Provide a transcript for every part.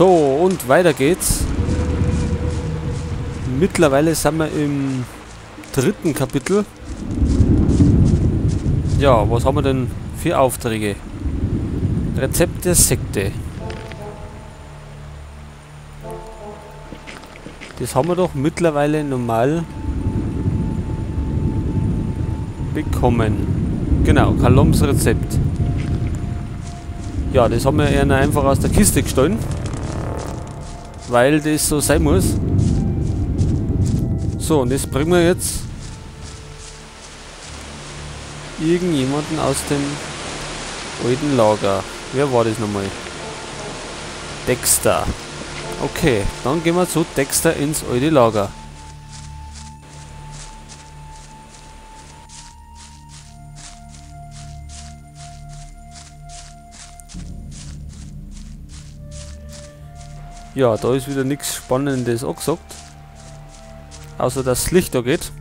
So, und weiter geht's. Mittlerweile sind wir im dritten Kapitel. Ja, was haben wir denn für Aufträge? Rezept der Sekte. Das haben wir doch mittlerweile normal bekommen. Genau, Caloms Rezept. Ja, das haben wir eher einfach aus der Kiste gestohlen. Weil das so sein muss. So, und das bringen wir jetzt irgendjemanden aus dem alten Lager. Wer war das nochmal? Dexter. Okay, dann gehen wir zu Dexter ins alte Lager. Ja, da ist wieder nichts Spannendes angesagt. Außer dass das Licht da geht.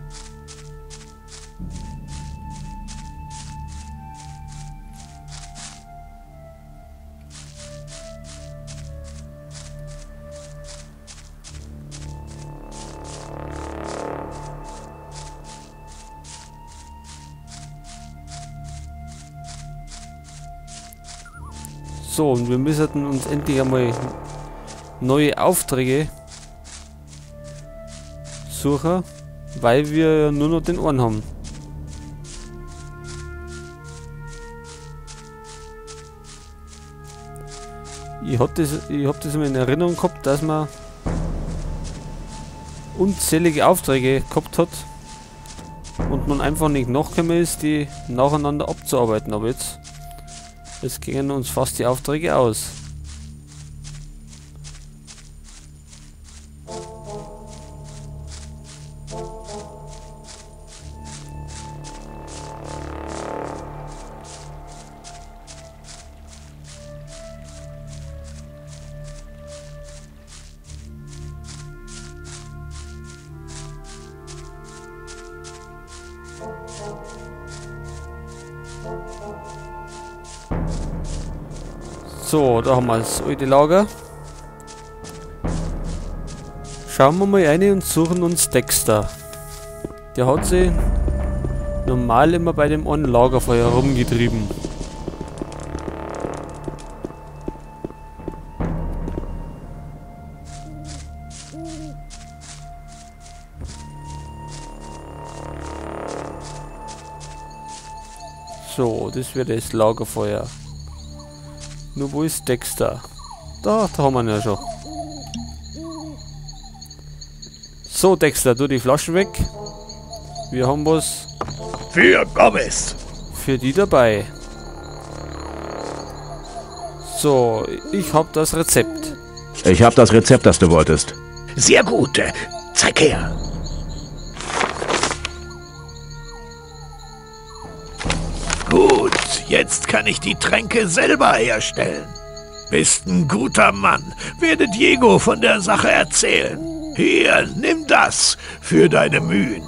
So, und wir müssen uns endlich einmal neue Aufträge suchen, weil wir ja nur noch den einen haben. Ich hab das immer in Erinnerung gehabt, dass man unzählige Aufträge gehabt hat und man einfach nicht nachgekommen ist, die nacheinander abzuarbeiten. Aber jetzt gehen uns fast die Aufträge aus. So, da haben wir das alte Lager. Schauen wir mal rein und suchen uns Dexter. Der hat sich normal immer bei dem einen Lagerfeuer rumgetrieben. So, das wäre das Lagerfeuer. Nur wo ist Dexter? Da haben wir ihn ja schon. So, Dexter, tu die Flaschen weg. Wir haben was für Gomez. Für die dabei. So, ich hab das Rezept. Ich hab das Rezept, das du wolltest. Sehr gut. Zeig her. Gut, jetzt kann ich die Tränke selber herstellen. Bist ein guter Mann. Werde Diego von der Sache erzählen. Hier, nimm das für deine Mühen.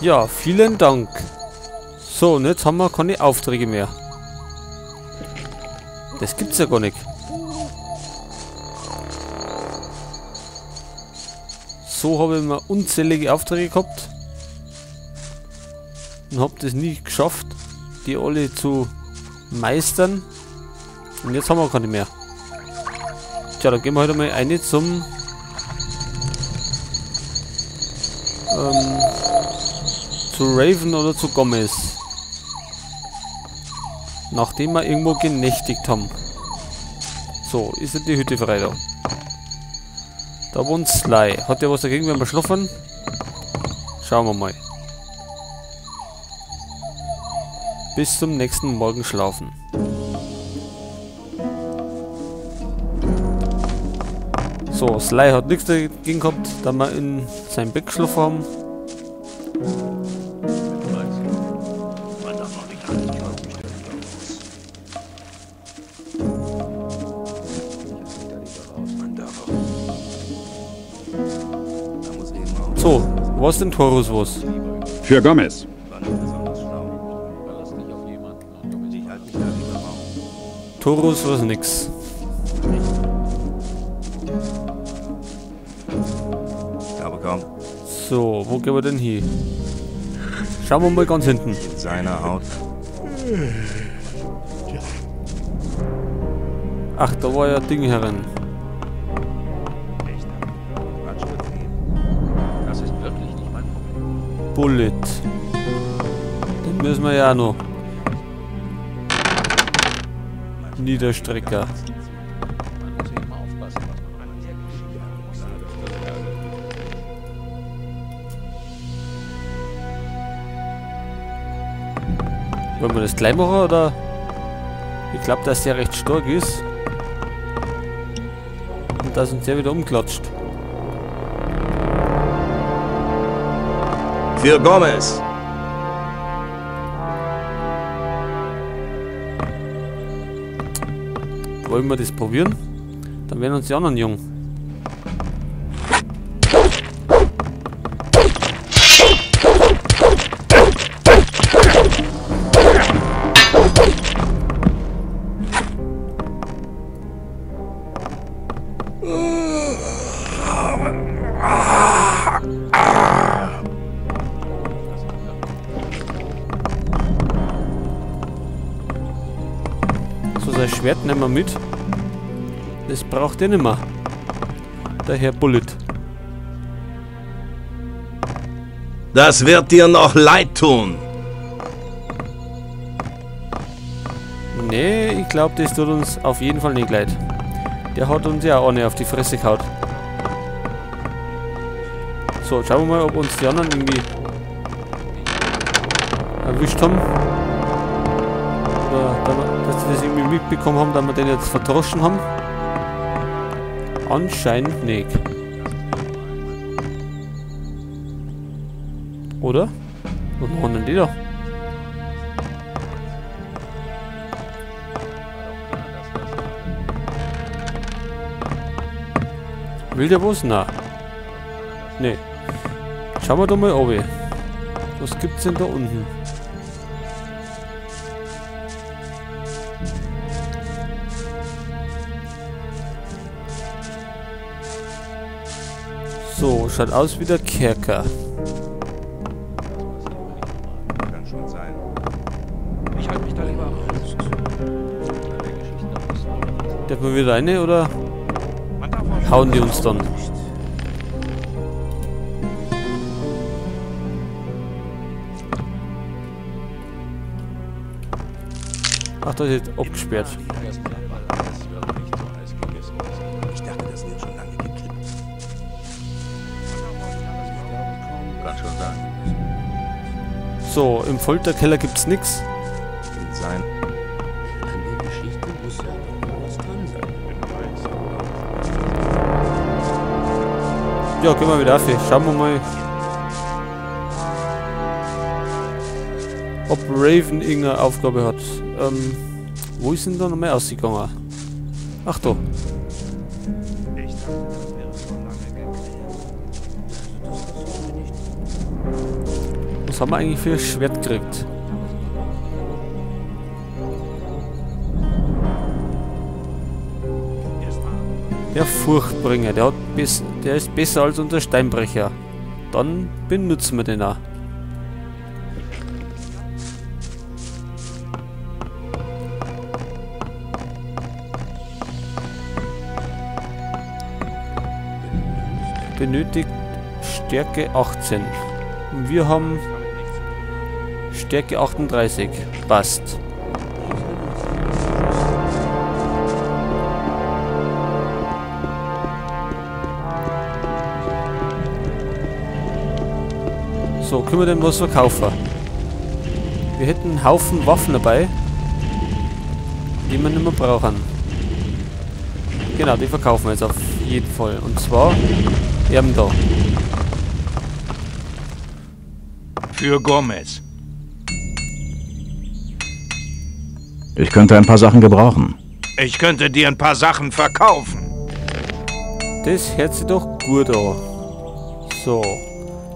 Ja, vielen Dank. So, und jetzt haben wir keine Aufträge mehr. Das gibt's ja gar nicht. So habe ich immer unzählige Aufträge gehabt und habe das nie geschafft, die alle zu meistern. Und jetzt haben wir keine mehr. Tja, dann gehen wir heute mal eine zum zu Raven oder zu Gomez. Nachdem wir irgendwo genächtigt haben. So, ist ja die Hütte frei da. Da wohnt Sly. Hat der was dagegen, wenn wir schlafen? Schauen wir mal. Bis zum nächsten Morgen schlafen. So, Sly hat nichts dagegen gehabt, da wir in sein Bett geschlafen haben. So, was denn Thorus was? Für Gomez. Torus was nix. So, wo gehen wir denn hin? Schauen wir mal ganz hinten. In seiner Haut. Ach, da war ja Ding herin. Das ist wirklich nicht mein Problem. Bullet. Den müssen wir ja auch noch. Niederstrecker. Wollen wir das gleich machen, oder? Ich glaube, dass der recht stark ist. Und dass uns der wieder umklatscht. Für Gomez! Wollen wir das probieren? Dann werden uns die anderen jung. So, sein Schwert nehmen wir mit. Das braucht er nicht mehr. Der Herr Bullet. Das wird dir noch leid tun. Nee, ich glaube, das tut uns auf jeden Fall nicht leid. Der hat uns ja auch nicht auf die Fresse gehauen. So, schauen wir mal, ob uns die anderen irgendwie erwischt haben. Oder dass sie das irgendwie mitbekommen haben, dass wir den jetzt verdroschen haben. Anscheinend nicht. Oder? Was machen denn die da? Will der was? Nein. Nee. Schauen wir doch mal runter. Was gibt's denn da unten? So, schaut aus wie der Kerker. Kann schon sein. Ich halte mich da lieber raus. Darf man wieder rein, oder hauen die uns dann? Ach, das ist jetzt abgesperrt. Ich dachte, das wäre schon lange gekippt. Kann schon sein. So, im Folterkeller gibt's nix. Sein. An der Geschichte muss ja doch noch was dran sein. Ja, gehen wir wieder auf. Schauen wir mal, ob Raven irgendeine Aufgabe hat. Wo ist denn da nochmal ausgegangen? Ach da. Ich dachte, das wäre schon lange geklärt. Was haben wir eigentlich für ein Schwert gekriegt? Der Furchtbringer, der ist besser als unser Steinbrecher. Dann benutzen wir den auch. Benötigt Stärke 18. Und wir haben Stärke 38. Passt. So, können wir denn was verkaufen? Wir hätten einen Haufen Waffen dabei, die wir nicht mehr brauchen. Genau, die verkaufen wir jetzt auf jeden Fall. Und zwar eben da. Für Gomez. Ich könnte ein paar Sachen gebrauchen. Ich könnte dir ein paar Sachen verkaufen. Das hört sich doch gut an. So.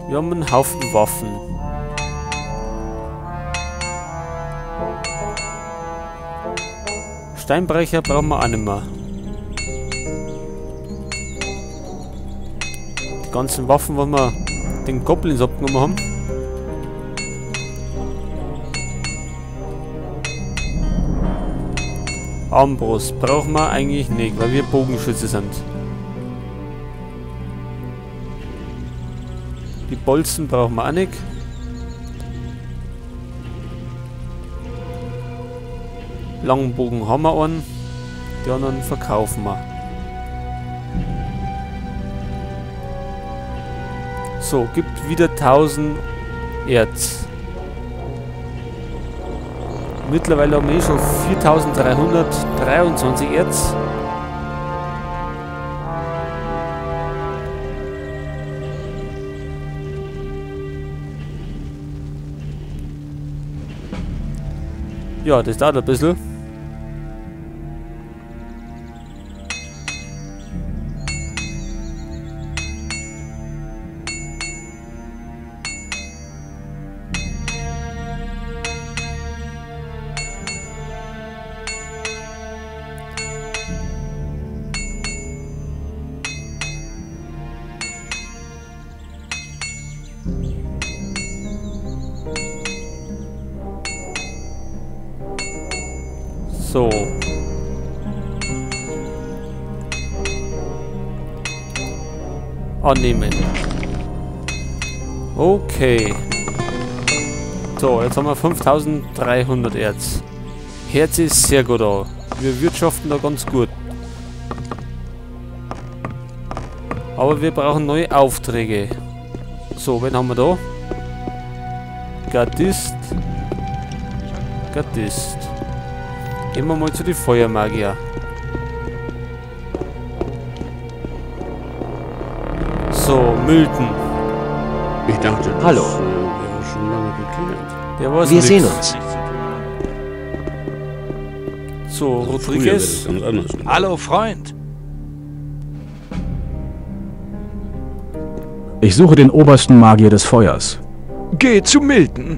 Wir haben einen Haufen Waffen. Steinbrecher brauchen wir auch nicht mehr. Die ganzen Waffen, die wir den Goblins abgenommen haben. Armbrust brauchen wir eigentlich nicht, weil wir Bogenschütze sind. Die Bolzen brauchen wir auch nicht. Langbogen haben wir einen. Die anderen verkaufen wir. So, gibt wieder 1000 Erz. Mittlerweile haben wir eh schon 4323 Erz. Ja, das dauert ein bisschen. So. Annehmen. Okay. So, jetzt haben wir 5300 Erz. Herz ist sehr gut an. Wir wirtschaften da ganz gut. Aber wir brauchen neue Aufträge. So, wen haben wir da? Gardist. Gardist. Gehen wir mal zu den Feuermagier. So, Milton. Ich dachte, das Hallo. Wäre schon lange geklärt. Der weiß Wir nix. sehen uns. So, Rodriguez. Ganz anders. Hallo, Freund. Ich suche den obersten Magier des Feuers. Geh zu Milton.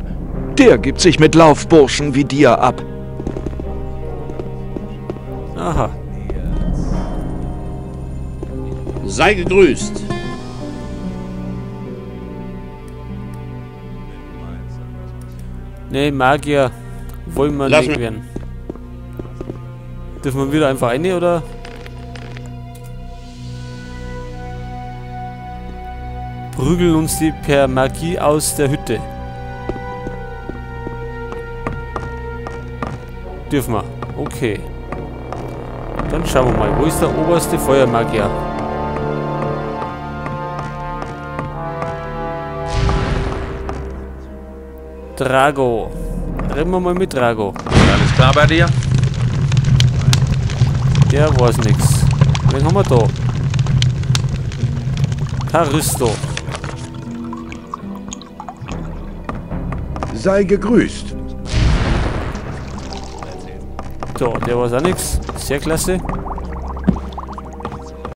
Der gibt sich mit Laufburschen wie dir ab. Aha. Sei gegrüßt. Nee, Magier wollen wir Lass nicht werden. Dürfen wir wieder einfach rein, oder? Prügeln uns die per Magie aus der Hütte. Dürfen wir. Okay. Dann schauen wir mal, wo ist der oberste Feuermagier? Drago. Reden wir mal mit Drago. Alles klar bei dir? Der weiß nix. Wen haben wir da? Caristo. Sei gegrüßt. So, der weiß auch nix. Sehr klasse.